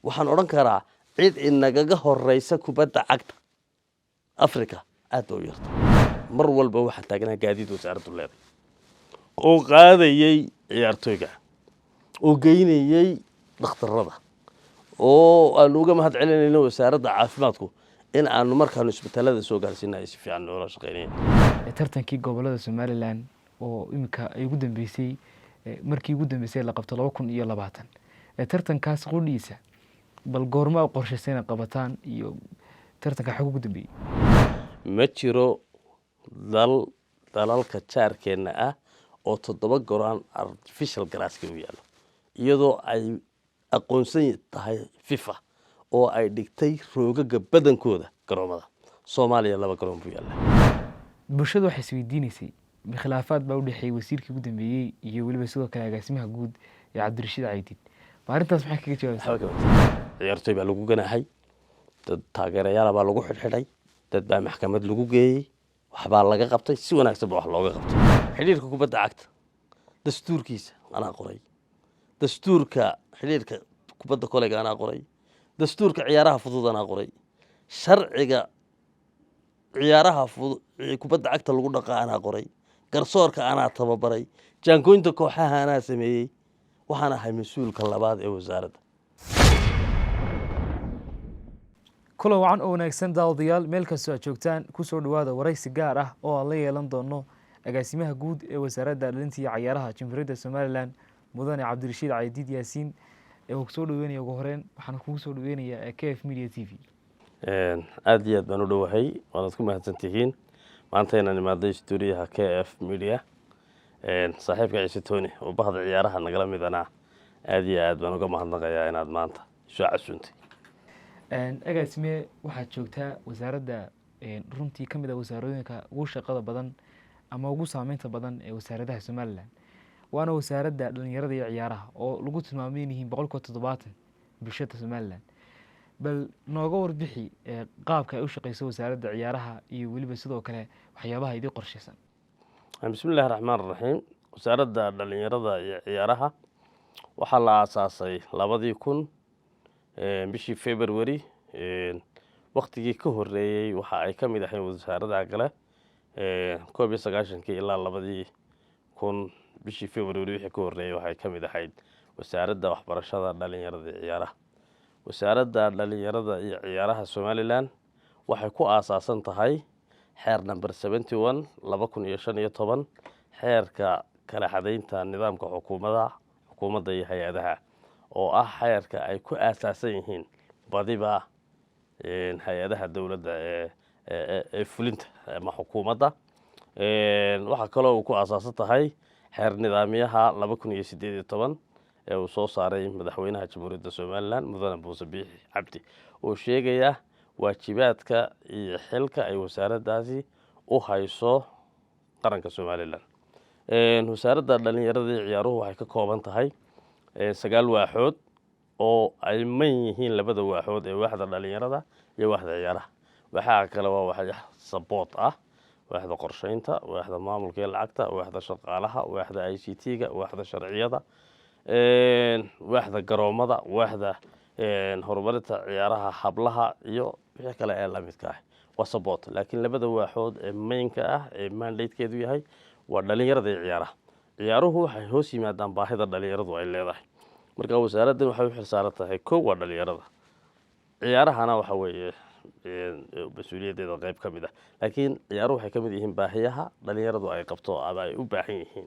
Waxaan odhan karaa cid inagaga horeysa kubadda cagta Africa aad ba u yarta. Mar walba waxaa taagnaa gaadiid wasaaraddu leedahay oo qaadayey ciyaartooyga oo geynayey dhakhtarada, oo aanu uga mahad celinayno wasaaradda caafimaadku in aanu markaanu isbitaalada soo gaarsiina ay si fiican noola shaqeynayeen. Tartankii gobolada Somaliland oo iminka ay ugu dambeysay, markii ugu dambeysay la qabto 2020, tartankaas qudhiisa bal goorma u qorshaysay inay qabataan iyo tartanka xog ugu dambeeyey? Ma jiro dal dalalka jaarkeenna ah oo 7 garoon artificial grasska u yaallo, iyadoo ay aqoonsan tahay FIFA oo ay dhigtay roogaga badankooda garoomada. Soomaaliya 2 garoon buu yaallaa. Bulshadu waxay isweydiineysay, khilaafaad baa u dhexeeyey wasiirkii ugu dambeeyey iyo weliba sidoo kale agaasimaha guud ee Cabdirashiid Caydiid. Ba arrintaas maxay kaga jawaabaysaa? Waxba kama. Ciyaartoy baa lagu ganaaxay, dad taageerayaala baa lagu xidhxidhay, dad baa maxkamad lagu geeyey, waxbaa laga qabtay, si wanaagsan ba wax looga qabtay. Xidhiirka kubadda cagta dastuurkiisa anaa qoray, dastuurka xidhiirka kubadda koleyga anaa qoray, dastuurka ciyaaraha fudud anaa qoray, sharciga ciyaaraha fudud kubadda cagta lagu dhaqa anaa qoray, garsoorka anaa tababaray, jaangooynta kooxaha anaa sameeyey. Waxaan ahay mas-uulka labaad ee wasaaradda. Kulan wacan oo wanaagsan daawadayaal, meel kastoo aad joogtaan, kusoo dhawaada waraysi gaar ah oo aan la yeelan doono agaasimaha guud ee wasaaradda dhalinta iyo cayaaraha Jamhuuriyadda Somaliland, mudane Cabdirashiid Caydiid Yaasiin. Ee uu kusoo dhaweynaya ugu horeyn, waxaan kugu soo dhaweynayaa KF Media TV. Aad iyo aad baan u dhowahay, waanaad ku mahadsan tihiin maanta inaan imaaday stuudiyaha KF Media. Saaxiibka Ciise Tony oo bahda ciyaaraha nagala midana, aad iyo aad baan uga mahadnaqayaa inaad maanta soo casuuntay. Agaasime, waxaad joogtaa wasaaradda runtii ka mid ah wasaarooyinka ugu shaqada badan ama ugu saameynta badan ee wasaaradaha Somaliland, waana wasaaradda dhalinyarada iyo ciyaaraha oo lagu tilmaamay in yihiin 70% bulshada Somaliland. Bal nooga warbixi qaabka ay u shaqeyso wasaaradda ciyaaraha iyo weliba sidoo kale waxyaabaha idii qorsheysan. Bismi illahi raxmaan raxiim. Wasaaradda dhalinyarada iyo ciyaaraha waxaa la aasaasay 2000 bishii February. Waktigii ka horeeyey waxa ay ka mid ahayn wasaaradaha kale. 91-kii ilaa 2000 bishii February wixii ka horeeyey waxay ka mid ahayd wasaaradda waxbarashada, dhalinyarada iyo ciyaaraha. Wasaaradda dhalinyarada iyo ciyaaraha Somaliland waxay ku aasaasan tahay xeer number 71 2015, xeerka kala xadaynta nidaamka xukuumada, xukuumadda iyo hay-adaha, oo ah xeerka ay ku aasaasan yihiin badiba hay-adaha dowladda ee fulinta ama xukuumadda. Waxaa kaloo uu ku aasaasan tahay xeer nidaamyaha 2018 ee uu soo saaray madaxweynaha Jamhuuriyadda Somaliland, mudane Muuse Biixi Cabdi, oo sheegaya waajibaadka iyo xilka ay wasaaraddaasi u hayso qaranka Somaliland. Wasaaradda dhalinyarada iyo ciyaaruhu waxay ka kooban tahay 9 waaxood oo ay man yihiin labada waaxood ee waaxda dhalinyarada iyo waaxda ciyaaraha. Waxaa kale waa wax support ah: waaxda qorsheynta, waaxda maamulka iyo lacagta, waaxda shaqaalaha, waaxda ICT-ga, waaxda sharciyada, waaxda garoomada, waaxda horumarinta ciyaaraha hablaha iyo wixii kale ee lamidka ah waa support. Laakiin labada waaxood ee mainka ah ee mandatekeedu yahay waa dhalinyarada iyo ciyaaraha. Ciyaaruhu waxay hoos yimaadaan baahida dhalinyaradu ay leedahay. Marka wasaaraddan waxay u xilsaaran tahay, kow, waa dhalinyarada, ciyaarahana waxa weeye mas-uuliyaddeeda qayb ka mid ah. Laakiin ciyaaruhu waxay ka mid yihiin baahiyaha dhalinyaradu ay qabto ama ay u baahan yihiin.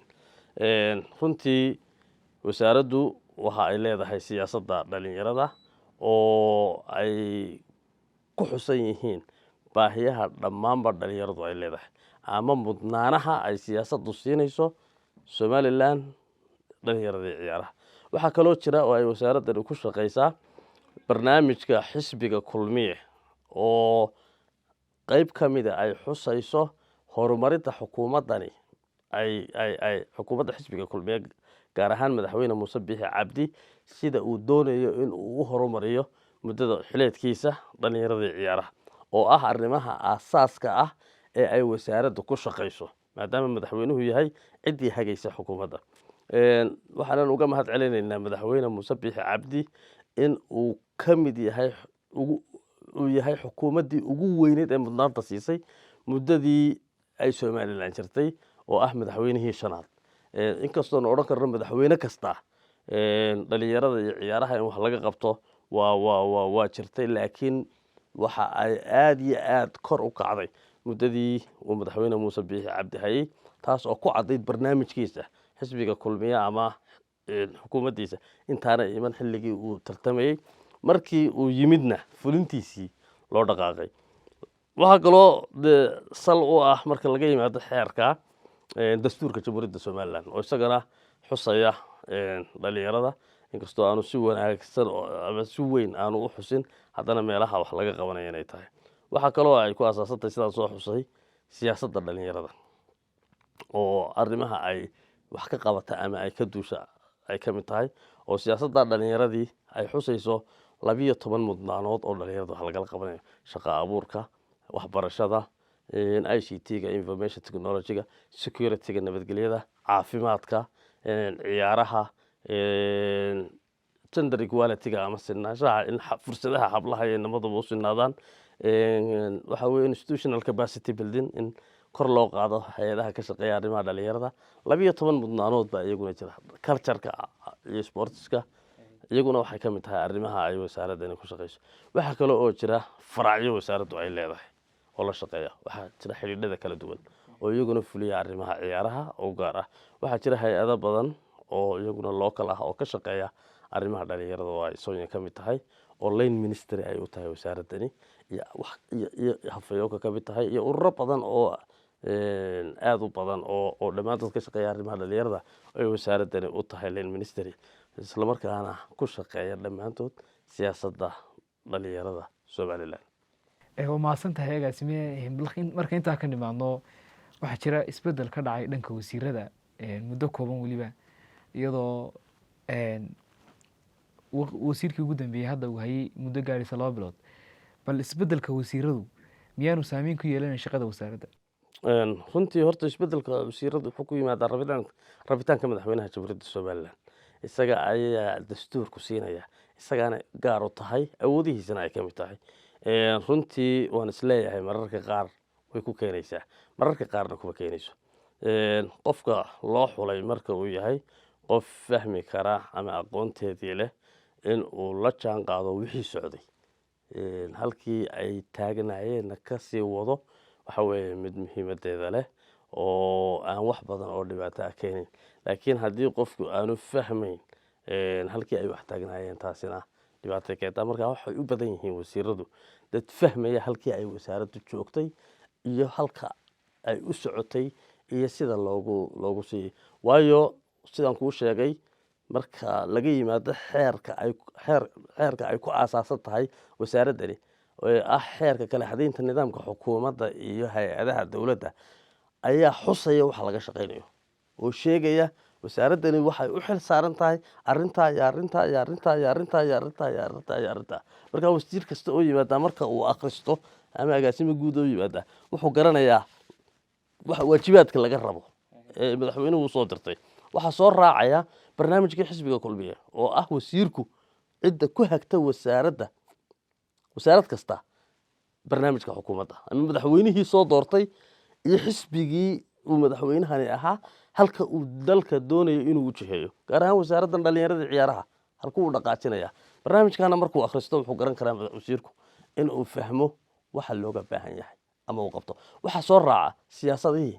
Runtii wasaaraddu waxa ay leedahay siyaasadda dhalinyarada oo ay ku xusan yihiin baahiyaha dhammaanba dhalinyaradu ay leedahay ama mudnaanaha ay siyaasaddu siinayso Somaliland dhalinyarada iyo ciyaaraha. Waxaa kaloo jira oo ay wasaaraddan ku shaqeysaa barnaamijka xisbiga Kulmiye oo qeyb ka mida ay xusayso horumarinta xukuumaddani ay xukuumadda xisbiga Kulmiye, gaar ahaan madaxweyne Muuse Biixi Cabdi, sida uu doonayo in uu u horumariyo muddada xileedkiisa dhalinyarada iyo ciyaaraha, oo ah arrimaha aasaaska ah ee ay wasaaraddu ku shaqayso, maadaama madaxweynuhu yahay ciddii hagaysa xukuumadda. Waxaanan uga mahad celinaynaa madaxweyne Muuse Biixi Cabdi. in uu ka mid yahay uu yahay xukuumaddii ugu weyneyd ee mudnaanta siisay muddadii ay Somaliland jirtay, oo ah madaxweynihii shanaad. Inkastoonu odhan karno madaxweyne kasta dhalinyarada iyo ciyaaraha in wax laga qabto waa jirtay, laakiin waxa ay aada iyo aada kor u kacday muddadii uu madaxweyne Muuse Biixi Cabdi hayey, taas oo ku caddayd barnaamijkiisa xisbiga Kulmiye ama xukuumaddiisa intaana iman xilligii uu tartamayey, markii uu yimidna fulintiisii loo dhaqaaqay. Waxaa kaloo dee sal u ah, marka laga yimaado xeerka, dastuurka Jamhuuriyadda Somaliland oo isagana xusaya dhalinyarada, inkastoo aanu si wanaagsan ama si weyn aanu u xusin, haddana meelaha wax laga qabanaya inay tahay. Waxaa kaloo ay ku asaasantahay, sidaan soo xusay, siyaasadda dhalinyarada oo arrimaha ay wax ka qabata ama ay ka duusha ay ka mid tahay, oo siyaasadda dhalinyaradii ay xusayso 12 mudnaanood oo dhalinyarada wax lagala qabanayo: shaqo abuurka, waxbarashada, ICT-ga, information technology-ga, security-ga, nabadgelyada, caafimaadka, ciyaaraha, gender equality-ga ama sinaanshaha, in fursadaha hablaha iyo inamadaba u sinaadaan. Waxa weye institutional capacity building, in kor loo qaado hay-adaha ka shaqeeya arrimaha dhalinyarada. 12 mudnaanood baa iyaguna jira. Culture-ka iyo sports-ka iyaguna waxay ka mid tahay arrimaha ay wasaaradani ku shaqeyso. Waxaa kale oo jira faracyo wasaaraddu ay leedahay oo la shaqeeya. Waxaa jira xidhiidhada kala duwan oo iyaguna fuliya arrimaha ciyaaraha oo gaar ah. Waxaa jira hay-ado badan oo iyaguna local ah oo ka shaqeeya arrimaha dhalinyarada, oo ay SONYO ka mid tahay, oo line ministry ay u tahay wasaaradani, iyo wax iyo Hafayooka ka mid tahay, iyo ururo badan oo aada u badan oo dhammaantood ka shaqeeya arrimaha dhalinyarada ay wasaaradani u tahay line ministry, islamarkaana ku shaqeeya dhammaantood siyaasadda dhalinyarada Somaliland. Waa mahadsan tahay, agaasime. Marka intaa ka nimaadno, waxaa jira isbedel ka dhacay dhanka wasiirada muddo kooban weliba, iyadoo wasiirkii ugu dambeeyey hadda uu hayay muddo gaadhaysa 2 bilood. Bal isbedelka wasiiradu miyaanu saameyn ku yeelanayn shaqada wasaaradda? Runtii horta isbedelka wasiiradu wuxuu ku yimaadaa rabitaanka madaxweynaha Jamhuuriyadda Somaliland. Isaga ayaa dastuurku siinaya, isagaana gaar u tahay, awoodihiisana ay ka mid tahay. Runtii waan isleeyahay mararka qaar way ku keenaysaa, mararka qaarna kuma keenayso. Qofka loo xulay marka uu yahay qof fahmi kara ama aqoonteedii leh in uu la jaan qaado wixii socday, halkii ay taagnaayeenna kasii wado, waxa weeye mid muhiimadeeda leh oo aan wax badan oo dhibaato ah keenayn. Laakiin haddii qofku aanu fahmayn halkii ay wax taagnaayeen, taasina dhibaatay keentaa. Marka waxay u badan yihiin wasiiradu dad fahmaya halkii ay wasaaraddu joogtay iyo halka ay u socotay iyo sida loogu siiyey. Waayo, sidaan kuu sheegay, marka laga yimaado xeerka ay xeer xeerka ay ku aasaasan tahay wasaaraddani, ee ah xeerka kala xadaynta nidaamka xukuumadda iyo hay-adaha dowladda, ayaa xusaya waxa laga shaqaynayo oo sheegaya wasaaraddani waxay u xil saaran tahay arrintaa iyo arrintaa iyo arrintaa iyo arrintaa iyo arrintaa iyo arrintaa iyo arrintaa. Marka wasiir kasta oo yimaada, marka uu akhristo, ama agaasimo guud oo yimaada, wuxuu garanayaa waxa waajibaadka laga rabo ee madaxweynuhu soo dirtay. Waxaa soo raacaya barnaamijkii xisbiga Kulmiye oo ah wasiirku cidda ku hagta wasaaradda, wasaarad kasta, barnaamijka xukuumadda ama madaxweynihii soo doortay iyo xisbigii uu madaxweynahani ahaa, halka uu dalka doonayo inuu wajaheeyo, gaar ahaan wasaaraddan dhalinyarada ciyaaraha halkuu u dhaqaajinaya. Barnaamijkana markuu akhristo, wuxuu garan karaa wasiirku inuu fahmo waxa looga baahan yahay ama uu qabto. Waxaa soo raaca siyaasadihii,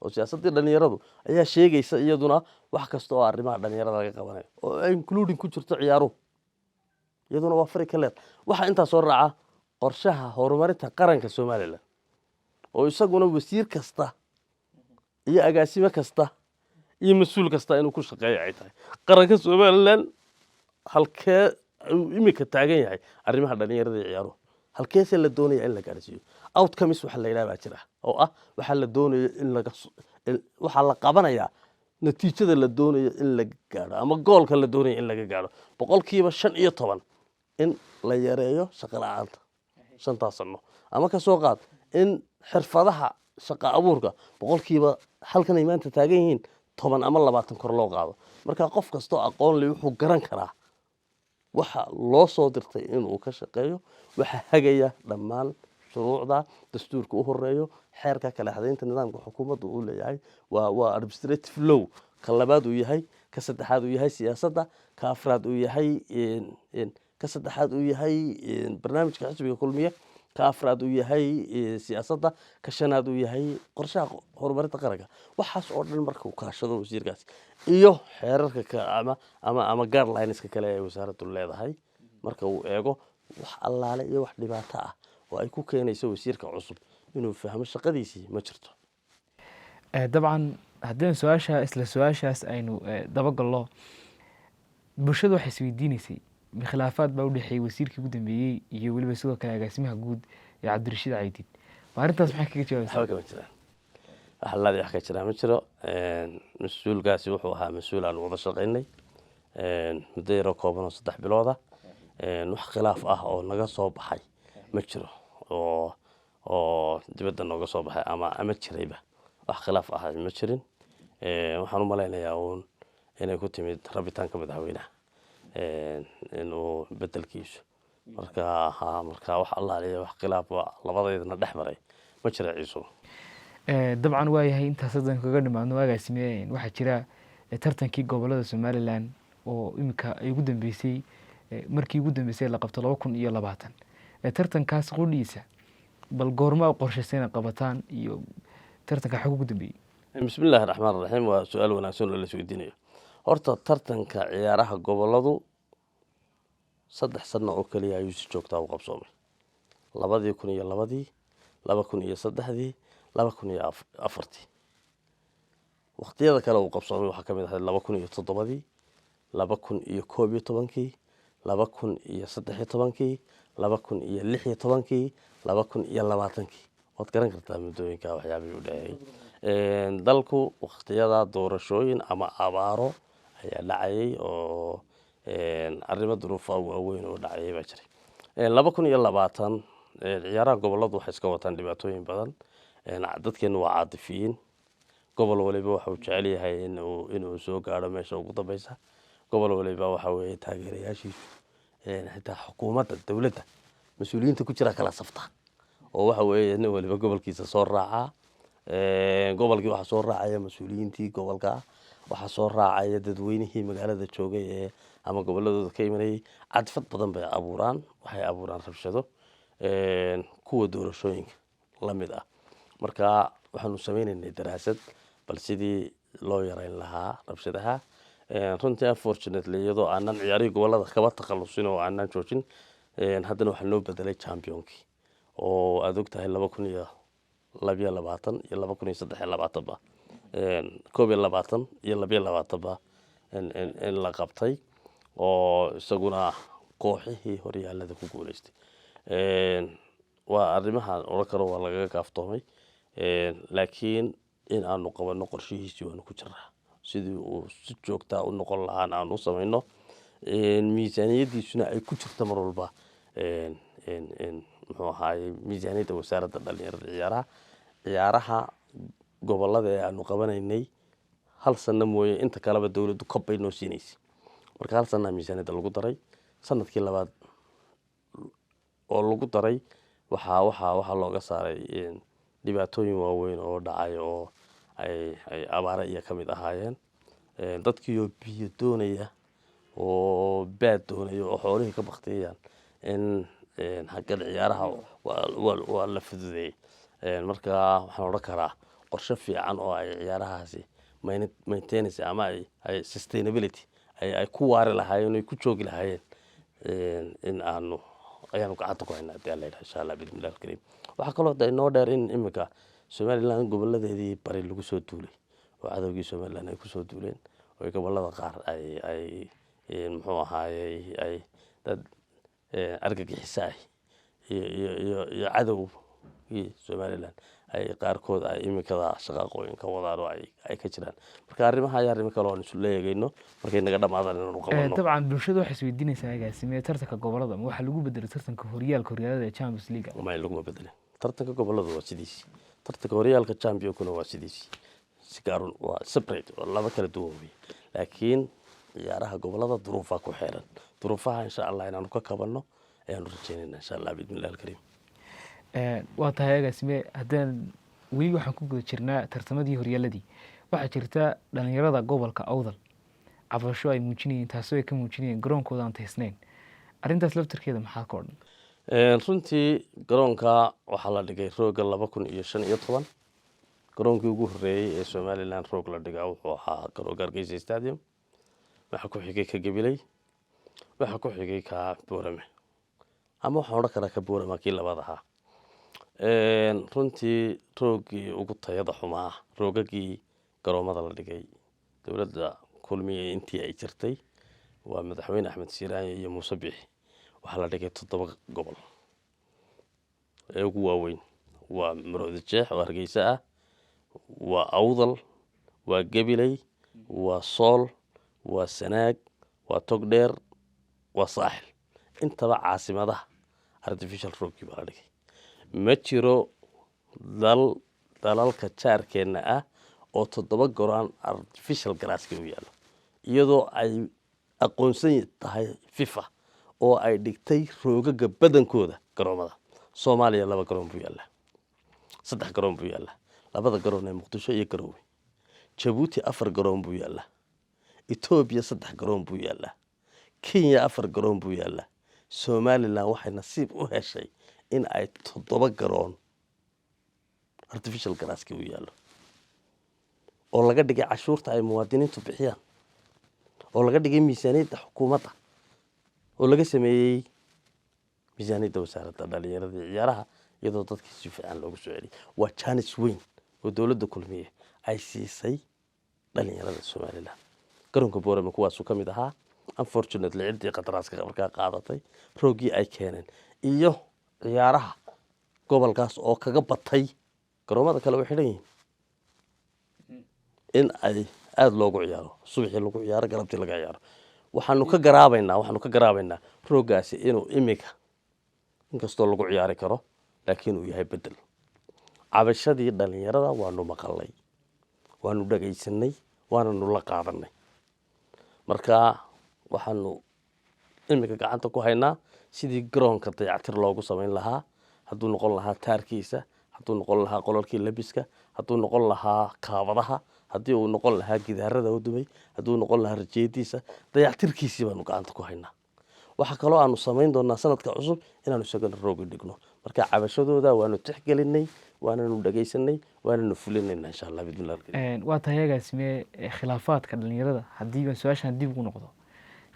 oo siyaasaddii dhalinyaradu ayaa sheegaysa iyaduna wax kasta oo arrimaha dhalinyarada laga qabanayo, oo including ku jirto ciyaaruhu, iyaduna waa fari ka leed. Waxaa intaa soo raaca qorshaha horumarinta qaranka Somaliland, oo isaguna wasiir kasta iyo agaasime kasta iyo mas-uul kasta inuu ku shaqeeyo ay tahay: qaranka Somaliland halkee uu imika taagan yahay arrimaha dhalinyarada iyo ciyaaruhu, halkeese la doonaya in la gaarsiiyo? Outcomes waxa la yidhaha baa jira, oo ah waxaa la doonayo in laga waxaa la qabanayaa, natiijada la doonayo in la gaadho ama goolka la doonayo in laga gaadho: 15% in la yareeyo shaqo la-aanta 5-taas sano, ama ka soo qaad in xirfadaha shaqa abuurka boqolkiiba halkan ay maanta taagan yihiin 10 ama 20 kor loo qaado. Marka qof kastoo aqoon leh wuxuu garan karaa Waxa loo soo dirtay inuu ka shaqeeyo waxa hagaya dhammaan shuruucda dastuurka u horeeyo, xeerka kala xadaynta nidaamka xukuumadda uu leeyahay, waa administrative law, ka labaad uu yahay, ka saddexaad uu yahay siyaasadda, ka afraad uu yahay, ka saddexaad uu yahay barnaamijka xisbiga Kulmiye, ka afraad uu yahay siyaasadda, ka shanaad uu yahay qorshaha horumarinta qaranka. Waxaas oo dhan marka uu kaashado wasiirkaasi iyo xeerarka ama guidelines-ka kale ee wasaaraddu leedahay, marka uu eego wax allaale iyo wax dhibaato ah oo ay ku keenayso wasiirka cusub inuu fahmo shaqadiisii, ma jirto. Dabcan, haddii su-aasha, isla su-aashaas aynu dabagallo, bulshadu waxay isweydiineysay khilaafaad baa udhexeeyey wasiirkii ugu dambeeyey iyo weliba sidoo kale agaasimaha guud ee Cabdirashiid Caydiid. Ma arrintaas maxay kaga jawaabaysaa? Waxba kama jiraan, wax allaale wax ka jiraa ma jiro. Mas-uulkaasi wuxuu ahaa mas-uul aan wada shaqaynay muddo yaroo kooban oo 3 bilooda. Wax khilaaf ah oo naga soo baxay ma jiro oo dibadda nooga soo baxay ama jirayba. Wax khilaaf ah ma jirin. Waxaan u malaynayaa uun inay ku timid rabitaanka madaxweynaha inuu bedelkiisu. Marka ha, marka wax allaaliya wax khilaaf labadeydana dhex maray ma jira, Ciiso. Dabcan, waayahay, intaas haddaan kaga dhimaadno, agaasime, waxaa jira tartankii gobolada Somaliland oo iminka ay ugu dambeysay, markii ugu dambeysay la qabto 2020. Tartankaas qudhiisa bal goorma u qorshaysay inay qabataan iyo tartanka xog ugu dambeeyey? Bismi illaahi raxmaan raxiim. Waa su-aal wanaagsan oo la isweydiinayo. Horta tartanka ciyaaraha goboladu 3 sano oo keliya ayuu si joogtaa u qabsoomay: 2002-dii, 2003-dii, 2004-tii. Waqtiyada kale uu qabsoomay waxaa ka mid ahayd 2007-dii, 2011-kii, 2013-kii, 2016-kii, 2020-kii. Waad garan kartaa muddooyinka waxyaabihii u dhexeeyey. Dalku waqtiyada doorashooyin ama abaaro ayaa dhacayay oo arrimo duruufa waaweyn oo dhacayay baa jiray. 2020 ciyaaraha goboladu waxay iska wataan dhibaatooyin badan. Dadkeenu waa caatifiyiin. Gobol waliba waxa uu jecel yahay inuu soo gaadho meesha ugu dambeysa. Gobol waliba waxa weeye taageerayaashiisu, xitaa xukuumadda, dowladda, mas-uuliyiinta ku jira kala safta oo waxa weeye nin waliba gobolkiisa soo raacaa. Gobolkii waxaa soo raacaya mas-uuliyiintii gobolka, waxaa soo raacaya dadweynihii magaalada joogay ee ama goboladooda ka imanayay. Cadfad badan bay abuuraan, waxay abuuraan rabshado kuwa doorashooyinka la mid ah. Marka waxaanu sameynaynay daraasad bal sidii loo yareyn lahaa rabshadaha. Runtii, unfortunately, iyadoo aanan ciyaarihii gobolada kaba takhalusin oo aanan joojin, haddana waxaa noo bedelay championkii oo aada og tahay 2022 iyo 2023 ba, 21 iyo 22 ba in la qabtay oo isaguna kooxihii horyaalada ku guuleystay. Waa arrimaha odhan karo waa lagaga kaaftoomay, laakiin in aanu qabano qorshihiisii waanu ku jiraa, sidii uu si joogtaa u noqon lahaan aanu u samayno, miisaaniyadiisuna ay ku jirto mar walba, muxuu ahaayey, miisaaniyadda wasaaradda dhalinyarada. Ciyaaraha gobolada ee aanu qabanaynay hal sano mooye inta kaleba dowladdu kob bay noo siinaysay. Marka hal sanaa miisaaniyadda lagu daray. Sanadkii labaad oo lagu daray waxaa looga saaray dhibaatooyin waaweyn oo dhacay oo ay abaare iyo ka mid ahaayeen, dadkiioo biyo doonaya oo baad doonaya oo xoolihii ka baktiyayaan in xaggan ciyaaraha waa la fududeeyey. Marka waxaan odhan karaa qorshe fiican oo ay ciyaarahaasi maintenance ama ay sustainability ay ku waari lahaayeen, ay ku joogi lahaayeen, in aanu ayaanu gacanta ku haynaa hadii Alla yidhaha, insha Allah, bismillahi alkariim. Waxaa kaloo de inoo dheer in iminka Somaliland goboladeedii bari lagu soo duulay oo cadowgii Somaliland ay kusoo duuleen oo gobolada qaar ay muxuu ahaayey ay dad argagixisa ah iyo cadowgii Somaliland ay qaarkood ay iminkada shaqaaqooyin ka wadaan oo ay ka jiraan. Marka arrimaha ayaa arrimo kale oo aan isula eegayno markay naga dhamaadaan inaanu qabano. Dabcan, bulshada waxay isweydiinaysaa, agaasime, tartanka gobolada ma waxaa lagu bedelay tartanka horyaalka horyaalada ee Champions League? May, laguma bedelin. Tartanka goboladu waa sidiisii, tartanka horyaalka championkuna waa sidiisii, si gaarun waa separate, waa laba kala duwan wey, laakiin Ciyaaraha gobolada duruufaa ku xeeran. Duruufaha insha Allah inaanu ka kabanno ayaanu rajeynayna insha Allah biidnillahi alkariim. Waa tahay agaasime, haddaan weli waxaan ku guda jirnaa tartamadii horyaaladii, waxaa jirta dhalinyarada gobolka Awdal cabasho ay muujinayeen, taasoo ay ka muujinayeen garoonkooda aan taysnayn. Arrintaas laftarkeeda maxaa ka odhan? Runtii garoonka waxaa la dhigay rooga 2015. Garoonkii ugu horeeyey ee Somaliland roog la dhigaa wuxuu ahaa garoonka Hargeysa Stadium. Waxaa ku xigay ka Gabiley, waxaa ku xigay ka Boorame, ama waxaan odhan karaa ka Boorama kii labaad ahaa. Runtii roogii ugu tayada xumaa roogagii garoomada la dhigay dowladda Kulmiye intii ay jirtay waa Madaxweyne Axmed Siiraanye iyo Muuse Biixi. Waxaa la dhigay toddoba gobol ee ugu waaweyn: waa Maroodi Jeex oo Hargeysa ah, waa Awdal, waa Gabiley, waa Sool, waa Sanaag, waa Togdheer, waa Saaxil. Intaba caasimadaha artificial roogkii baa la dhigay. Ma jiro dal dalalka jaarkeenna ah oo toddoba garoon artificial grasski u yaallo, iyadoo ay aqoonsan tahay FIFA oo ay dhigtay roogaga badankooda garoomada. Soomaaliya laba garoon buu yaallaa, saddex garoon buu yaallaa, labada garoon ee Muqdisho iyo Garoowe. Jabuuti afar garoon buu yaallaa, Etoobiya saddex garoon buu yaallaa, Kenya afar garoon buu yaallaa. Somaliland waxay nasiib u heshay in ay toddoba garoon artificial grasski u yaallo, oo laga dhigay cashuurta ay muwaadiniintu bixiyaan, oo laga dhigay miisaaniyadda xukuumadda, oo laga sameeyey miisaaniyadda Wasaaradda Dhalinyarada iyo Ciyaaraha, iyadoo dadkii si fiican loogu soo celiyay. Waa janis weyn oo dowladda Kulmiye ay siisay dhalinyarada Somaliland. Garoonka Boorame kuwaasuu ka mid ahaa. Unfortunately, ciddii qadaraaska markaa qaadatay roogii ay keeneen iyo ciyaaraha gobolkaas oo kaga batay garoomada kale way xidhan yihiin in ay aada loogu ciyaaro, subaxii lagu ciyaaro, galabtii laga ciyaaro. Waxaanu ka garaabaynaa rooggaasi inuu imika inkastoo lagu ciyaari karo, laakiin uu yahay bedel. Cabashadii dhalinyarada waanu maqalnay, waanu dhagaysanay, waananu la qaadanay. Marka waxaanu imika gacanta ku haynaa sidii garoonka dayactir loogu samayn lahaa, hadduu noqon lahaa taarkiisa, hadduu noqon lahaa qolalkii labiska, hadduu noqon lahaa kaabadaha, haddii uu noqon lahaa gidaarada u dumay, hadduu noqon lahaa rajeediisa, dayactirkiisii baanu gacanta ku haynaa. Waxaa kaloo aanu samayn doonaa sanadka cusub inaanu isagana roogi dhigno. Marka cabashadooda waanu tixgelinay, waananu dhagaysanay, waananu fulinayna insha Allah biidnillah. Waa tahay agaasime, khilaafaadka dhalinyarada, haddii baan su-aashan dib ugu noqdo,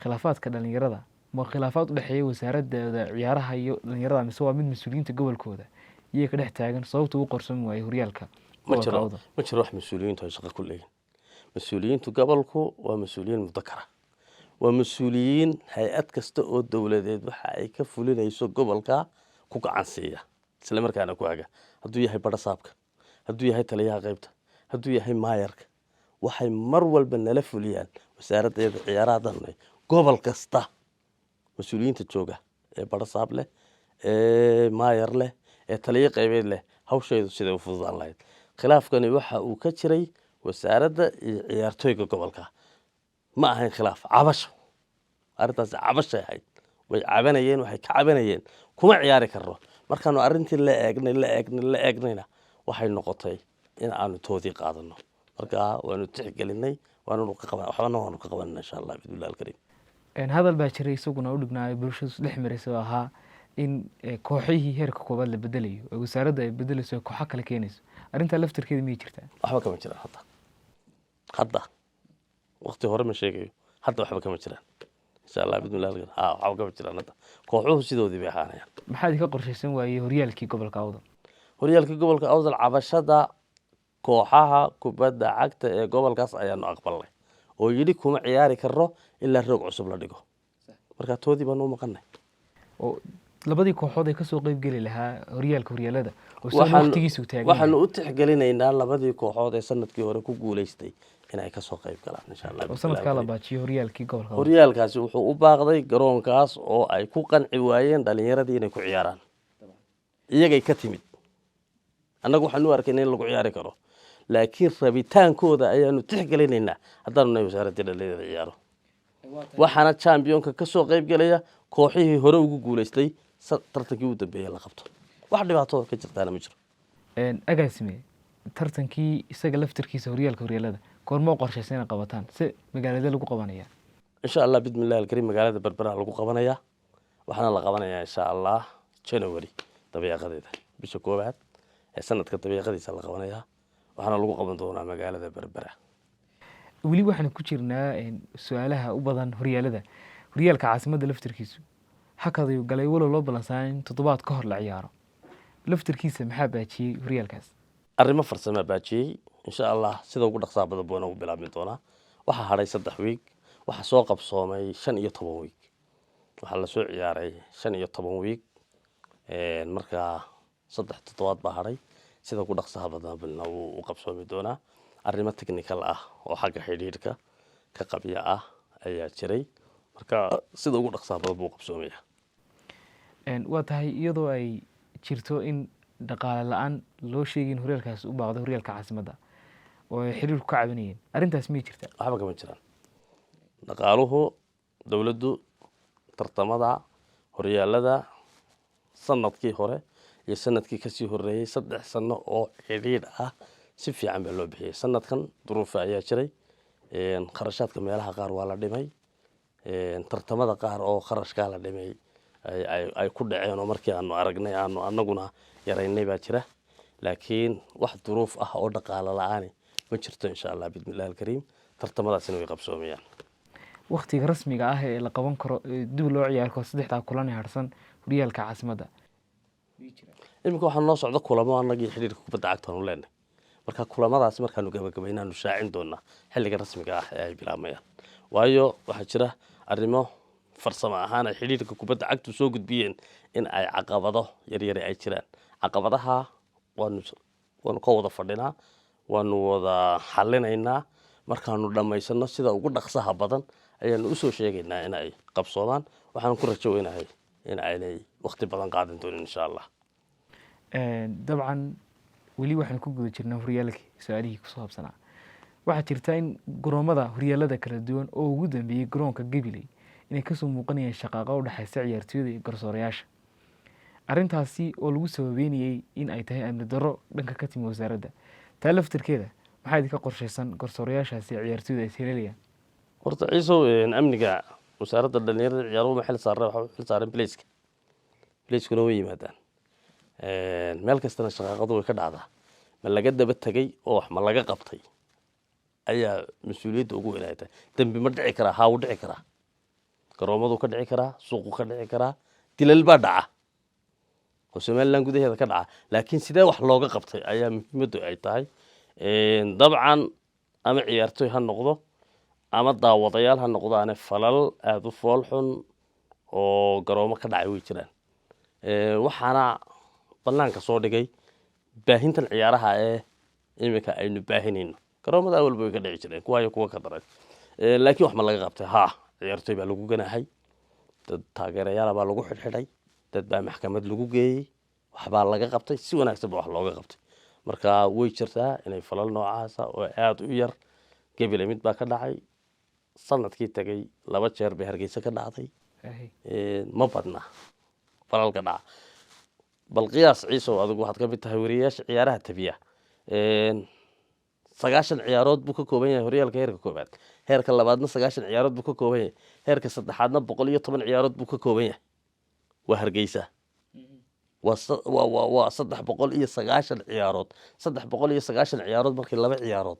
khilaafaadka dhalinyarada ma khilaafaad udhexeeya wasaaradooda ciyaaraha iyo dhalinyarada, mise waa mid mas-uuliyiinta gobolkooda iyaga ka dhex taagan, sababta ugu qorsoomi waayey horyaalka Ma gobolka jiro. Awdal? Ma jiro wax mas-uuliyiintu ay shaqo ku leeyihin. Mas-uuliyiintu gobolku waa mas-uuliyiin mudakara, waa mas-uuliyiin hay-ad kasta oo dowladeed waxa ay ka fulinayso gobolka ku gacan siiya, isla markaana ku haga, hadduu yahay badhasaabka, hadduu yahay taliyaha qaybta, hadduu yahay maayarka. Waxay mar walba nala fuliyaan wasaaraddeeda ciyaaraha danay gobol kasta mas-uuliyiinta jooga ee badhasaab leh, ee maayar leh, ee taliyo qaybeed leh, hawsheedu siday u fududaan lahayd. Khilaafkani waxa uu ka jiray wasaaradda iyo ciyaartooyga gobolka. Ma ahayn khilaaf, cabasho. Arrintaasi cabashay ahayd. Way cabanayeen, waxay ka cabanayeen kuma ciyaari karno. Markaanu arrintii la eegnay, la eegnay, la eegnayna, waxay noqotay in aanu toodii qaadano. Marka waanu tixgelinay, waananu ka qaban, waxbana waanu ka qabanana insha Allah biidnillahi alkariim. Hadal baa jiray isaguna u dhignaayo bulshadu isdhex maraysa oo ahaa in kooxihii heerka koowaad la bedelayo oo wasaaradda ay bedelayso oo kooxo kale keenayso. Arrintaa laftarkeeda miyay jirtaa? Waxba kama jiraan hadda. Hadda, waqti hore ma sheegayo, hadda waxba kama jiraan insha Allah biidnillahi alkariim. Ha, waxba kama jiraan hadda. Kooxuhu sidoodii bay ahaanayaan. Maxaa idinka qorshaysan waayey horyaalkii gobolka Awdal? Horyaalkii gobolka Awdal, cabashada kooxaha kubadda cagta ee gobolkaas ayaanu aqbalnay oo yidhi kuma ciyaari karno ilaa roog cusub la dhigo. Marka toodii baanu u maqanay. Oo labadii kooxood ee kasoo qeyb geli lahaa horyaalka horyaalada oo sidan waqtigiisu taagan Waxaanu yahay. u tixgelinaynaa labadii kooxood ee sanadkii hore ku guuleystay inay kasoo qayb galaan insha Allah. Oo sanadkaa la baajiyo horyaalkii gobolka Awdal. Horyaalkaasi wuxuu u baaqday garoonkaas oo ay ku qanci waayeen dhalinyaradii inay ku ciyaaraan. Iyagay ka timid. Annagu waxaanu u arkayna in lagu ciyaari karo, laakiin rabitaankooda ayaanu tixgelinaynaa haddaanu nahay Wasaaraddii Dhalinyarada Ciyaaro. Waxaana championka ka soo qayb gelaya kooxihii hore ugu guuleystay tartankii ugu dambeeyey la qabto. Wax dhibaato ka jirtaana ma jiro. Agaasime, tartankii isaga laftarkiisa, horyaalka horyaalada, goorma u qorshaysan inay qabataan? Si magaalada lagu qabanaya? Insha Allah, bismillahi alkarim, magaalada Berbera lagu qabanayaa. Waxaana la qabanayaa, insha Allah, January dabeeqadeeda, bisha koowaad ee sanadka dabeeqadiisa la qabanayaa. Waxaana lagu qaban doonaa magaalada Berbera. Weli waxaan ku jirnaa su-aalaha u badan horyaalada. Horyaalka caasimadda laftarkiisu hakadayu galay, walow loo balansanaa in toddobaad ka hor la ciyaaro. Laftarkiisa maxaa baajiyey horyaalkaas? Arrimo farsamaa baajiyey. Insha Allah, sida ugu dhaqsaha badan buuna ugu bilaabmi doonaa. Waxaa hadhay 3 wiig, waxaa soo qabsoomay 15 wiig, waxaa lasoo ciyaaray 15 wiig. Markaa 3 toddobaad baa hadhay. Sida ugu dhaqsaha badan wuu u qabsoomi doonaa. Arrimo technical ah oo xagga xidhiidhka ka qabya ah ayaa jiray. Marka sida ugu dhaqsaha badan buu u qabsoomaya. Waa tahay, iyadoo ay jirto in dhaqaale la-aan loo sheegay in horyaalkaas u baaqdo, horyaalka caasimadda, oo ay xiriirku ka cabanayeen, arrintaas miyay jirtaa? Waxba kama jiraan. Dhaqaaluhu, dowladdu tartamada horyaalada sanadkii hore iyo sanadkii kasii horeeyey, 3 sano oo xidhiidh ah, si fiican baa loo bixiyey. Sanadkan duruufa ayaa jiray. Kharashaadka meelaha qaar waa la dhimay. Tartamada qaar oo kharashkaa la dhimay ay ku dhaceen oo markii aanu aragnay aanu anaguna yaraynay baa jira, laakiin wax duruuf ah oo dhaqaalo la-aani ma jirto. Insha Allah, bismillahi alkariim, tartamadaasina way qabsoomayaan. Waktiga rasmiga ah ee la qaban karo, ee dib loo ciyaari karo saddexdaa kulan ee harsan horyaalka caasimadda? Iminka waxaa noo socda kulamo annagii xidhiirka kubadda cagta aanu leenahay. Marka kulamadaasi markaanu gabagabaynaanu shaacin doonaa xilliga rasmiga ah ee ay bilaabmayaan, waayo waxaa jira arrimo farsamo ahaan ay xidhiirka kubadda cagtu soo gudbiyeen in ay caqabado yaryari ay jiraan. Caqabadaha waanu ka wada fadhinaa, waanu wada xalinaynaa. Markaanu dhammaysano, sida ugu dhaqsaha badan ayaanu usoo sheegaynaa in ay qabsoomaan. Waxaan ku rajo weynahay in aynay waqti badan qaadan doonin, insha Allah. Dabcan weli waxaan ku guda jirnaa horyaalkii. Su-aalihii kusoo habsanaa, waxaa jirta in garoomada horyaalada kala duwan oo ugu dambeeyey garoonka Gabiley inay kasoo muuqanayeen shaqaaqa u dhexeysa ciyaartooyda iyo garsoorayaasha, arrintaasi oo lagu sababeynayey in ay tahay amni darro dhanka ka timi wasaaradda. Taa laftirkeeda maxaa idinka qorshaysan garsoorayaashaasi ciyaartooyda ay isheelayaan? Horta Ciisow, amniga wasaaradda dhalinyarada ciyaaruhu ma xil saarna. Waxaa u xil saaran bilayska. Bilayskuna way yimaadaan meel kastana, shaqaaqadu way ka dhacdaa. Ma laga daba tegay oo wax ma laga qabtay ayaa mas-uuliyadda ugu weyn ay tahay. Dembi ma dhici karaa? Haa, wuu dhici karaa. Garoomadu ka dhici karaa, suuqu ka dhici karaa, dilal baa dhaca oo Somaliland gudaheeda ka dhaca, laakiin sidee wax looga qabtay ayaa muhiimaddu ay tahay. Dabcan ama ciyaartoy ha noqdo ama daawadayaal ha noqdaane, falal aada u fool xun oo garoomo ka dhacay way jiraan. Waxaana banaanka soo dhigay baahintan ciyaaraha ee iminka aynu baahinayno. Garoomada awalba way ka dhici jireen kuwa iyo kuwa ka daran, laakiin wax ma laga qabtay? Haa, ciyaartoy baa lagu ganaaxay, dad taageerayaala baa lagu xidhxidhay, dad baa maxkamad lagu geeyey, waxbaa laga qabtay, si wanaagsan ba wax looga qabtay. Marka way jirtaa inay falal noocaasa oo aada u yar. Gebile mid baa ka dhacay sanadkii tagay, 2 jeer bay Hargeysa ka dhacday. Ma badna falalka dhaca. Bal qiyaas, Ciisow, adigu waxaad ka mid tahay wariyayaasha ciyaaraha tabiya. 90 ciyaarood buu ka kooban yahay horyaalka heerka koobaad, heerka labaadna 90 ciyaarood buu ka kooban yahay, heerka saddexaadna 110 ciyaarood buu ka kooban yahay. Waa Hargeysa, waa 390 ciyaarood. 390 ciyaarood markii 2 ciyaarood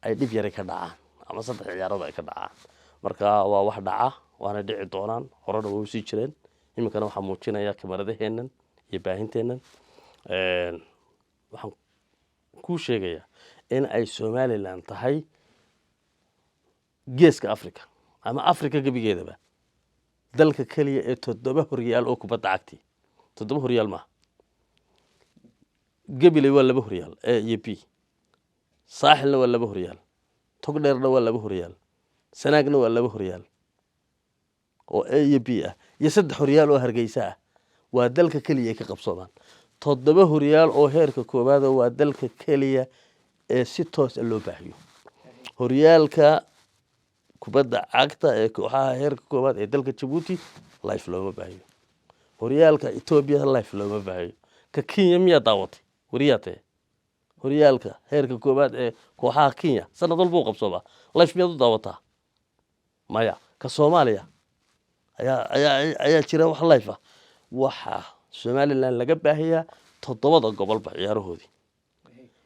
ay dhib yari ka dhacaan ama 3 ciyaarood ay ka dhacaan, marka waa wax dhaca, waana dhici doonaan. Horena way usii jireen, iminkana waxaa muujinaya kamaradaheennan iyo baahinteennan. Waxaan kuu sheegayaa in ay Somaliland tahay geeska Africa ama Africa gebigeedaba dalka keliya ee 7 horyaal oo kubadda cagti. 7 horyaal maaha. Gabiley waa 2 horyaal, A iyo B. Saaxilna waa 2 horyaal, Togdheerna waa 2 horyaal, Sanaagna waa 2 horyaal oo A iyo B ah, iyo 3 horyaal oo Hargeysa ah. Waa dalka keliya ay ka qabsoomaan 7 horyaal oo heerka koowaad. Waa dalka keliya ee si toos a loo baahiyo horyaalka. Kubadda cagta ee kooxaha heerka koowaad ee dalka Jabuuti live looma baahiyo. Horyaalka Etoobiya live looma baahiyo. Ka Kenya miyaa daawatay? Wariyaa tee, horyaalka heerka koowaad ee kooxaha Kenya sanad walba u qabsoomaa, live miyaad u daawataa? Maya. Ka Soomaaliya ayaa jira wax live ah. Waxaa Somaliland laga baahiyaa toddobada gobolba ciyaarahoodii.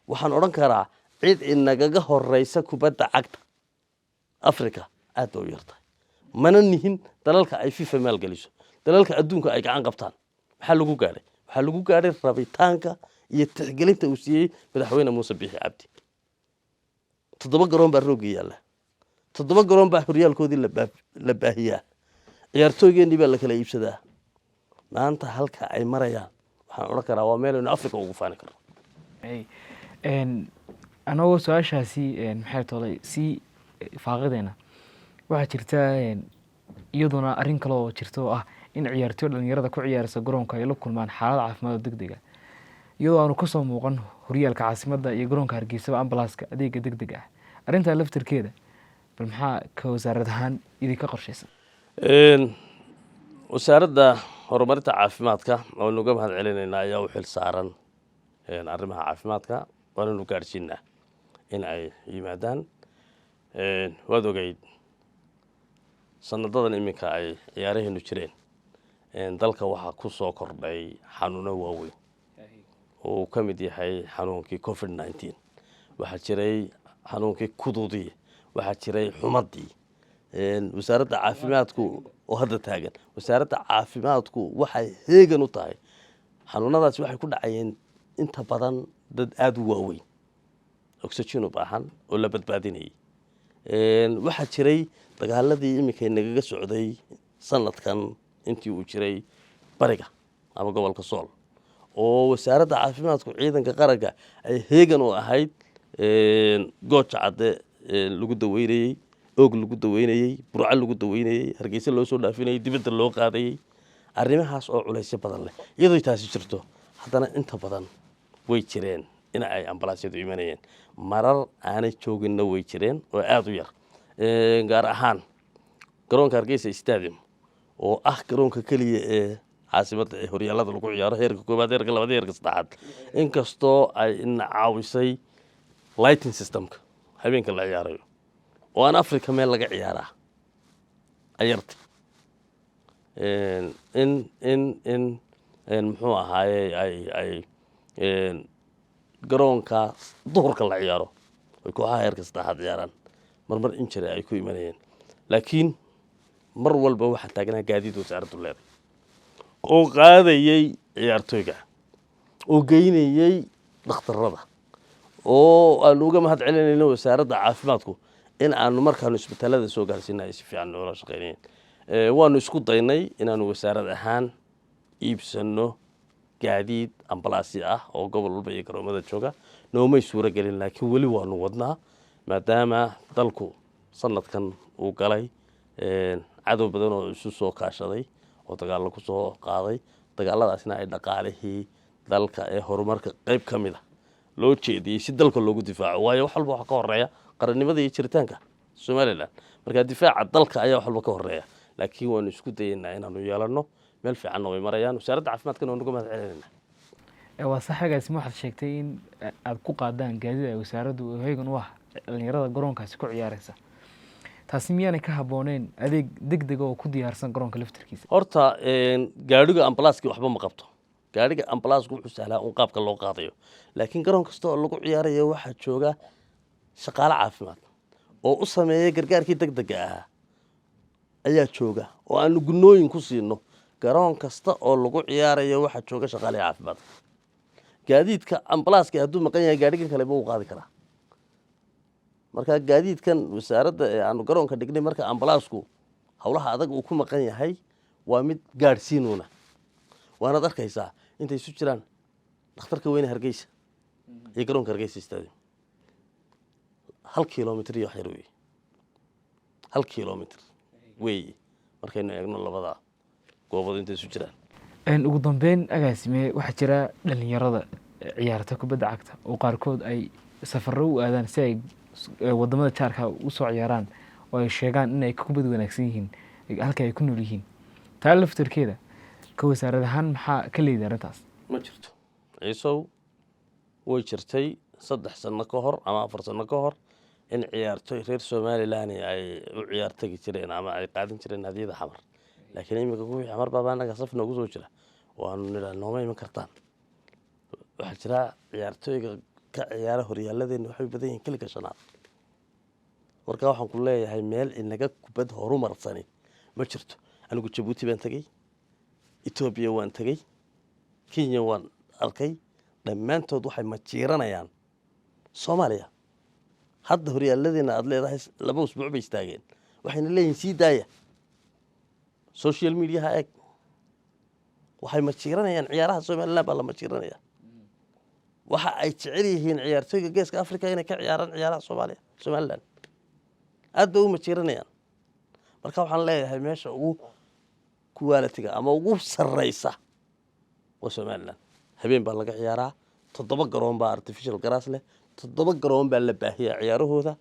Waxaan odhan karaa cid inagaga horeysa kubadda cagta Africa aad bay u yartahay. Mana nihin dalalka ay FIFA maalgeliso, dalalka adduunka ay gacan qabtaan. Maxaa lagu gaadhay? Waxaa lagu gaadhay rabitaanka iyo tixgelinta uu siiyey Madaxweyne Muuse Biixi Cabdi. 7 garoon baa roogga yaalla, 7 garoon baa horyaalkoodii la baahiyaa, ciyaartooygeenii baa la kala iibsadaa. Maanta halka ay marayaan waxaan odhan karaa waa meel aynu Africa ugu faani karno. Anagoo su-aashaasi, maxay tolay, sii faaqideena, waxaa jirta iyaduna arrin kale oo jirta oo ah in ciyaartooy dhalinyarada ku ciyaaraysa garoonka ay la kulmaan xaalad caafimaad oo deg deg ah, iyadoo aanu kasoo muuqan horyaalka caasimadda iyo garoonka Hargeysaba ambalaaska adeega deg deg ah. Arrintaa laftirkeeda bal maxaa ka wasaarad ahaan idinka qorshaysan? Wasaaradda Horumarinta Caafimaadka oonu uga mahad celinaynaa ayaa u xil saaran arrimaha caafimaadka, waananu gaadhsiinaa in ay yimaadaan. Waad ogeyd sanadadan iminka ay ciyaaraheenu jireen, dalka waxaa ku soo kordhay xanuuno waaweyn oo uu ka mid yahay xanuunkii COVID-19. Waxaa jiray xanuunkii kududii, waxaa jiray xumadii. Wasaaradda caafimaadku oo hadda taagan, wasaaradda caafimaadku waxay heegan u tahay. Xanuunadaasi waxay ku dhacayeen inta badan dad aada u waaweyn, oxygen u baahan oo la badbaadinayay. Waxaa jiray dagaaladii iminkay nagaga socday sanadkan intii uu jiray bariga ama gobolka Sool, oo Wasaaradda Caafimaadku ciidanka qaranka ay heegan u ahayd, Gooja Cadde lagu daweynayey, Oog lagu daweynayey, Burco lagu daweynayey, Hargeysa loo soo dhaafinayey, dibadda loo qaadayey. Arrimahaas oo culaysyo badan leh, iyadoo taasi jirto, haddana inta badan way jireen in ay ambalaasyadu imanayeen. Marar aanay jooginna way jireen oo aada u yar, gaar ahaan garoonka Hargeysa Stadium oo ah garoonka keliya ee caasimadda ee horyaalada lagu ciyaaro, heerka koowaad, heerka labaad, heerka saddexaad. Inkastoo ay ina caawisay lighting systemka habeenka la ciyaarayo oo aan Africa meel laga ciyaaraa ayarta in muxuu ahaaye ay garoonka duhurka la ciyaaro ay kooxaha heerka saddexaad ciyaaraan, marmar injury ay ku imanayeen. Laakiin mar walba waxaa taagnaa gaadiid wasaaraddu leeday oo qaadayey ciyaartooyga oo geynayey dhakhtarada, oo aanu uga mahad celinayno Wasaaradda Caafimaadku in aanu markaanu isbitaalada soo gaarsiina ay si fiican noola shaqeynayeen. Waanu isku daynay inaanu wasaarad ahaan iibsano gaadiid ambalaasya ah oo gobol walba iyo garoomada jooga. Noomay suuro gelin, laakiin weli waanu wadnaa, maadaama dalku sanadkan uu galay cadow badan oo isu soo kaashaday oo dagaallo ku soo qaaday, dagaaladaasna ay dhaqaalihii dalka ee horumarka qayb ka mid a loo jeediyey si dalka loogu difaaco. Waayo, wax walba waxa ka horeeya qarannimada iyo jiritaanka Somaliland. Marka difaaca dalka ayaa wax walba ka horeeya. Laakiin waanu isku dayeynaa inaanu yeelano, meel fiicanna way marayaan. Wasaaradda Caafimaadkana waan uga mahad celinayna. Waa sax, agaasimo. Waxaad sheegtay in aada ku qaadaan gaadiid ay wasaaraddu heegan u ah dhalinyarada garoonkaasi ku ciyaareysa. Taasi miyaanay ka habbooneyn adeeg deg dega oo ku diyaarsan garoonka laftarkiisa? Horta gaadhiga ambalaaskii waxba ma qabto. Gaadhiga ambalaasku wuxuu sahlaa un qaabka loo qaadayo, laakiin garoon kasta oo lagu ciyaarayo waxaa jooga shaqaale caafimaad oo u sameeya gargaarkii deg dega ahaa ayaa jooga, oo aanu gunooyin ku siino. Garoon kasta oo lagu ciyaarayo waxaa jooga shaqaale caafimaad. Gaadiidka ambalaaska hadduu maqan yahay, gaadhigan kale ma uu qaadi karaa. Marka gaadiidkan wasaaradda ee aanu garoonka dhignay marka ambalaasku howlaha adag uu ku maqan yahay waa mid gaadhsiinuuna. Waanaad arkaysaa intay isu jiraan dhakhtarka weyne Hargeysa iyo garoonka Hargeysa Stadium, 1 kilomitr iyo wax yar weeye, 1 kilomitr weeye markaynu eegno labada goobood intay isu jiraan. Ugu dambeyn, agaasime, waxaa jira dhalinyarada ciyaarta kubadda cagta oo qaarkood ay safarro u aadaan si ay wadamada jaarka usoo ciyaaraan. Oo ay sheegaan in ay ka kubad wanaagsan yihiin halka ay ku nool yihiin. Taa laftarkeeda ka wasaarad ahaan maxaa ka leedahay arrintaas? Ma jirto, Ciisow. Way jirtay 3 sano ka hor ama 4 sano ka hor in ciyaartoy reer Somaliland ay u ciyaar tegi jireen ama ay qaadan jireen hadiyada Xamar, laakiin iminka kuwii Xamar baaba anaga saf noogu soo jira, waanu nidhaa nooma iman kartaan. Waxaa jira ciyaartooyga ka ciyaara horyaaladeenna waxay badan yihiin kiliga shanaad. Marka waxaan ku leeyahay, meel inaga kubad horumarsani ma jirto. Anigu Jabuuti baan tegey, Etoobiya waan tegey, Kenya waan arkay. Dhammaantood waxay majiiranayaan Soomaaliya. Hadda horyaaladeenna aada leedahay 2 usbuuc bay istaageen, waxayna leeyihin sii daaya. Social mediaha eeg, waxay majiiranayaan ciyaaraha Somaliland baa la majiiranaya. Waxa ay jecel yihiin ciyaartooyga Geeska Africa inay ka ciyaaraan ciyaaraha Soomaaliya, Somaliland aad bay u majiiranayaan. Marka waxaan leeyahay, meesha ugu quality-ga ama ugu sarreysa waa Somaliland. Habeen baa laga ciyaaraa, toddoba garoon baa artificial grass leh, toddoba garoon baa la baahiyaa ciyaarahooda.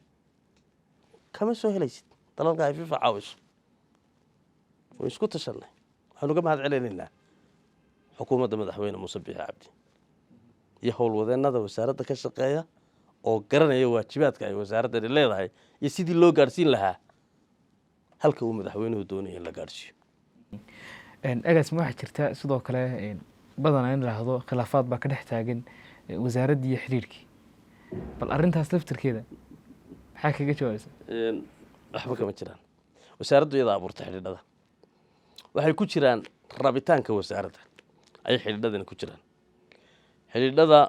Kama soo helaysid dalalka ay FIFA caawiso. Way isku tashanay. Waxaanu uga mahad celinaynaa xukuumadda Madaxweyne Muuse Biixi Cabdi iyo howlwadeennada wasaaradda ka shaqeeya oo garanaya waajibaadka ay wasaaraddani leedahay iyo sidii loo gaadhsiin lahaa halka uu madaxweynuhu doonaya in la gaadhsiiyo. Agaasime, waxaa jirta sidoo kale badanaa in la idhaahdo khilaafaad baa ka dhex taagan wasaaraddii iyo xiriirkii. Bal arrintaas laftirkeeda maxaa kaga jawaabaysa? Waxba kama jiraan. Wasaaraddu iyadaa abuurta xidhiidhada. Waxay ku jiraan rabitaanka wasaaradda ayay xidhiidhadani ku jiraan. Xidhiidhada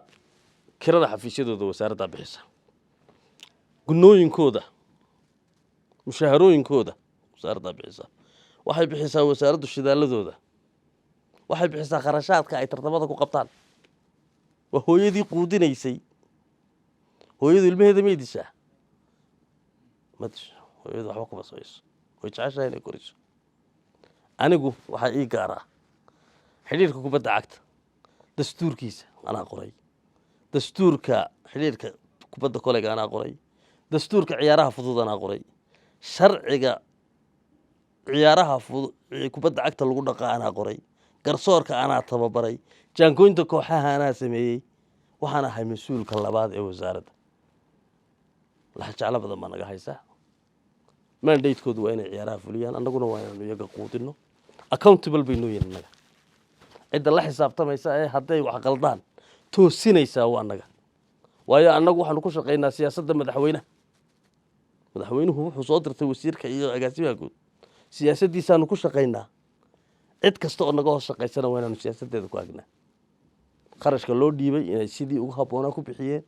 kirada xafiisyadooda wasaaraddaa bixisa, gunooyinkooda, mushaharooyinkooda wasaaraddaa bixisa. Waxay bixisaa wasaaraddu shidaaladooda, waxay bixisaa kharashaadka ay tartamada ku qabtaan. Waa hooyadii quudinaysay. Hooyadu ilmaheeda may dishaa? Ma disho. Hooyadu waxba kuma samayso, way jeceshahay inay koriso. Anigu waxaa ii gaaraa xidhiirka kubadda cagta. Dastuurkiisa anaa qoray, dastuurka xidhiirka kubadda koleyga anaa qoray, dastuurka ciyaaraha fudud anaa qoray, sharciga ciyaaraha fudud kubadda cagta lagu dhaqa anaa qoray, garsoorka anaa tababaray, jaangooynta kooxaha anaa sameeyey. Waxaan ahay mas-uulka labaad ee wasaaradda. Laxjeclo badan baa naga haysa. Mandatekoodu waa inay ciyaaraha fuliyaan, annaguna waa inaanu iyaga quudino. Accountable bay noo yihin annaga. Cidda la xisaabtamaysa ee hadday wax qaldaan toosinaysaa waa annaga, waayo annagu waxaanu ku shaqaynaa siyaasadda madaxweynaha. Madaxweynuhu wuxuu soo dirtay wasiirka iyo agaasimaha guud, siyaasaddiisaanu ku shaqaynaa. Cid kasta oo naga hoos shaqaysana waa inaanu siyaasaddeeda ku hagnaa. Kharashka loo dhiibay inay sidii ugu habboonaa ku bixiyeen,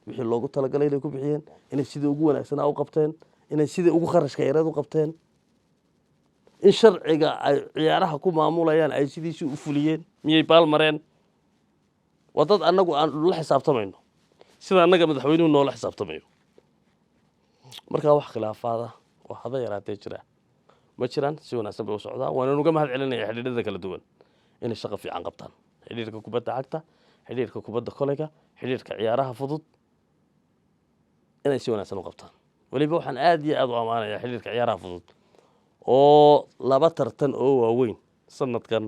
wixii loogu talagalay inay ku bixiyeen, inay sidii ugu wanaagsanaa u qabteen, inay sidii ugu kharashka yareed u qabteen, in sharciga ay ciyaaraha ku maamulayaan ay sidiisii u fuliyeen, miyay baal mareen. Waa dad annagu aan la xisaabtamayno sida annaga madaxweynuhu noola xisaabtamayo. Markaa wax khilaafaada oo haba yaraatee jira ma jiraan. Si wanaagsan bay u socdaan. Waananu uga mahad celinaya xidhiidhada kala duwan inay shaqo fiican qabtaan: xidhiidhka kubadda cagta, xidhiidhka kubadda koleyga, xidhiidhka ciyaaraha fudud, inay si wanaagsan u qabtaan. Weliba waxaan aad iyo aad u ammaanaya xidhiidhka ciyaaraha fudud oo laba tartan oo waaweyn sanadkan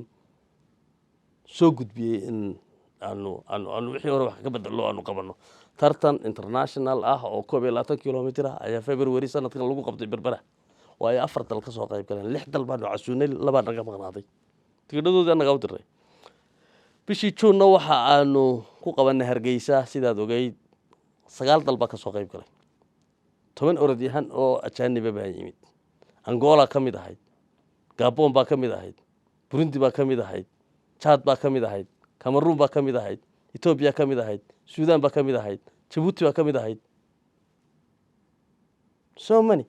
soo gudbiyey in aanu wixii hore wax ka bedelo, aanu qabano. Tartan international ah oo 21 kilomitr ah ayaa February sanadkan lagu qabtay Berbera, waayo afar dal ka soo qayb galeen. Lix dal baanu casuunay, labaa naga maqnaaday, tigidhadoodii annagaa u diray. Bishii Juunna waxa aanu ku qabanay Hargeysa, sidaad ogeyd, sagaal dal baa ka soo qayb galay. 10 orodyahan oo ajaaniba baa yimid. Angola ka mid ahayd, Gabon baa ka mid ahayd, Burundi baa ka mid ahayd, Jaad baa ka mid ahayd, Cameroon baa ka mid ahayd, Etoobiya ka mid ahayd, Suudan baa ka mid ahayd, Jabuuti baa ka mid ahayd. So many.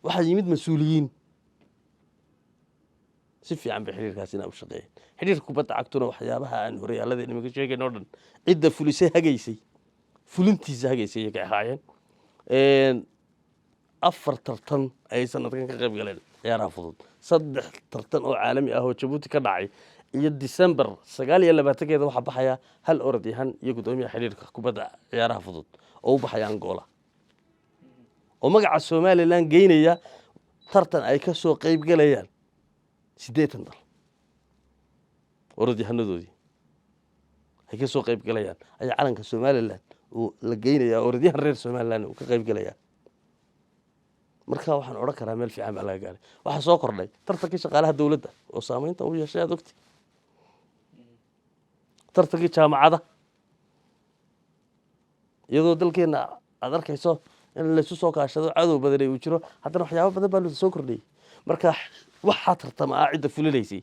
Waxaa yimid mas-uuliyiin. Si fiican bay xidhiirkaasina u shaqeeyeen. Xidhiirka kubadda cagtuna waxyaabaha aan horyaalada nimanka sheegayn oo dhan cidda fulisay, hagaysay, fulintiisa hagaysay iyagay ahaayeen. Afar tartan ayay sanadkan ka qayb galeen ciyaaraha fudud: saddex tartan oo caalami ah oo Jabuuti ka dhacay, iyo December 29-keeda waxaa baxaya hal orodyahan iyo guddoomiyaha xidhiirka kubadda ciyaaraha fudud oo u baxaya Angola. Oo magaca Somaliland geynaya tartan ay ka soo qeyb galayaan 80 dal, orodyahannadoodii ay ka soo qeyb galayaan, ayaa calanka Somaliland uu la geynayaa, orodyahan reer Somaliland uu ka qeyb galayaa. Marka waxaan odhan karaa meel fiican baa laga gaaray. Waxaa soo kordhay tartankii shaqaalaha dowladda oo saameynta u yeeshay, aad ogti, tartankii jaamacada, iyadoo dalkeena aad arkayso in laysu soo kaashado, cadow badan uu jiro, haddana waxyaabo badan baa la soo kordhiyey. Marka waxaa tartama ah cidda fulinaysay,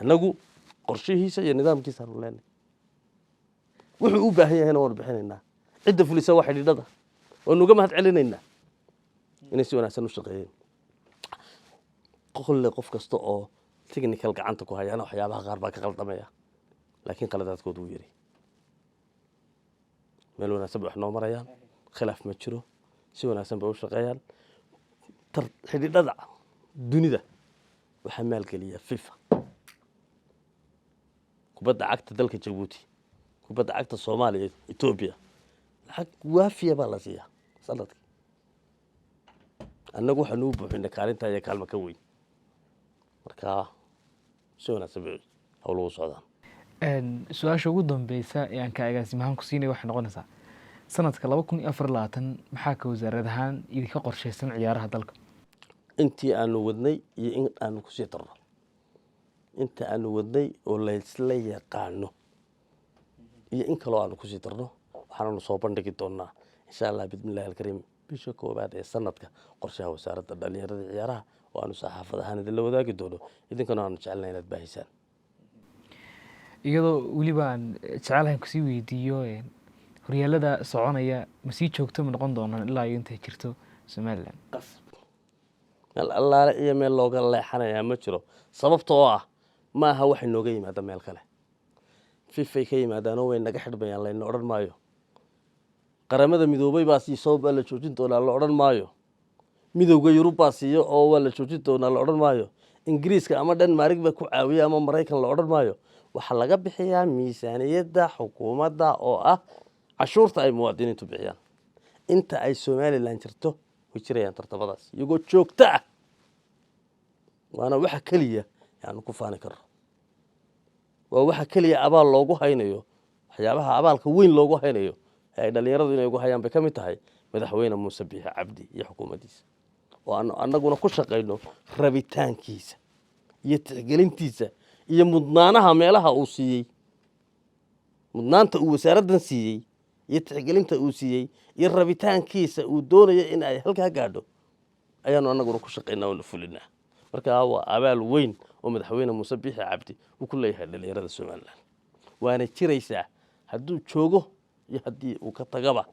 annagu qorshihiisa iyo nidaamkiisa aanu leenahay, wuxuu u baahan yahayna waanu bixinaynaa. Cidda fulisa waa xidhiidhada, waanu uga mahad celinaynaa inay si wanaagsan u shaqeeyeen. Qolle qof kasta oo technical gacanta ku hayaana waxyaabaha qaar baa ka qaldamaya, laakiin qaladaadkoodu wuu yari. Meel wanaagsan bay wax noo marayaan, khilaaf ma jiro, si wanaagsan bay u shaqeeyaan. Xidhiidhada dunida waxaa maalgeliya FIFA. Kubadda cagta dalka Jabuuti, kubadda cagta Soomaaliya, Etoobiya, lacag waafiya baa la siiyaa sanadkii. Annagu waxaanu u buuxinay kaalinta iyo kaalmo ka weyn. Marka si wanaagsan bay howluhu socdaan. Su-aasha ugu dambeysa ee aan ka agaasim ahaan ku siinaya waxay noqonaysaa: sanadka 2024 maxaa ka wasaarad ahaan idinka qorsheysan ciyaaraha dalka? Intii aanu wadnay iyo in aanu kusii darno. Inta aanu wadnay oo laysla yaqaano iyo in kaloo aanu kusii darno, waxaananu soo bandhigi doonaa, insha Allah, bismillahi alkariim, bisha koowaad ee sanadka qorshaha Wasaaradda Dhalinyarada Ciyaaraha oo aanu saxaafad ahaan idinla wadaagi doono, idinkana aanu jecelnahay inaad baahisaan. Iyadoo weliba aan jecelahay kusii weydiiyo, horyaalada soconaya ma sii joogto ma noqon doonaan ilaa iyo intay jirto Somaliland? Meel allaale iyo meel looga leexanayaa ma jiro, sababta oo ah maaha waxay nooga yimaada meel kale. FIFAy ka yimaadaanoo way naga xidhmayaan layna odhan maayo. Qaramada Midoobay baa siiso, baa la joojin doonaa la odhan maayo. Midowga Yurub baa siiyo oo waa la joojin doonaa la odhan maayo. Ingiriiska ama Denmark baa ku caawiya ama Maraykan la odhan maayo. Waxaa laga bixiyaa miisaaniyadda xukuumadda oo ah cashuurta ay muwaadiniintu bixiyaan. Inta ay Somaliland jirto way jirayaan tartamadaas iyagoo joogto ah, waana waxa keliya aanu ku faani karno, waa waxa keliya abaal loogu haynayo. Waxyaabaha abaalka weyn loogu haynayo ee ay dhalinyaradu inay ugu hayaan bay ka mid tahay Madaxweyne Muuse Biixi Cabdi iyo xukuumaddiisa, oo aanu annaguna ku shaqayno rabitaankiisa iyo tixgelintiisa iyo mudnaanaha meelaha uu siiyey, mudnaanta uu wasaaraddan siiyey iyo tixgelinta uu siiyey iyo rabitaankiisa uu doonayo in ay halkaa gaadho ayaanu annaguna ku shaqaynaa oona fulinaa. Marka waa abaal weyn oo Madaxweyne Muuse Biixi Cabdi uu ku leeyahay dhalinyarada Somaliland, waana jiraysaa hadduu joogo iyo haddii uu ka tagaba,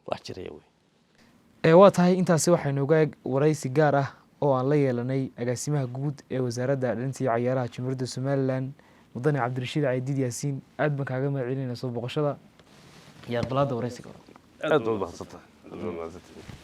wax jiraya wey. Waa tahay, intaasi waxaynu uga eg waraysi gaar ah oo aan la yeelanay agaasimaha guud ee Wasaaradda Dhalinta iyo Cayaaraha Jamhuuriyadda Somaliland, mudane Cabdirashiid Caydiid Yaasiin. Aad baan kaaga mahad celinayna soo boqoshada iyo aqbalaadda waraysiga. Aad baad mahadsantahay, aad baad mahadsantahay.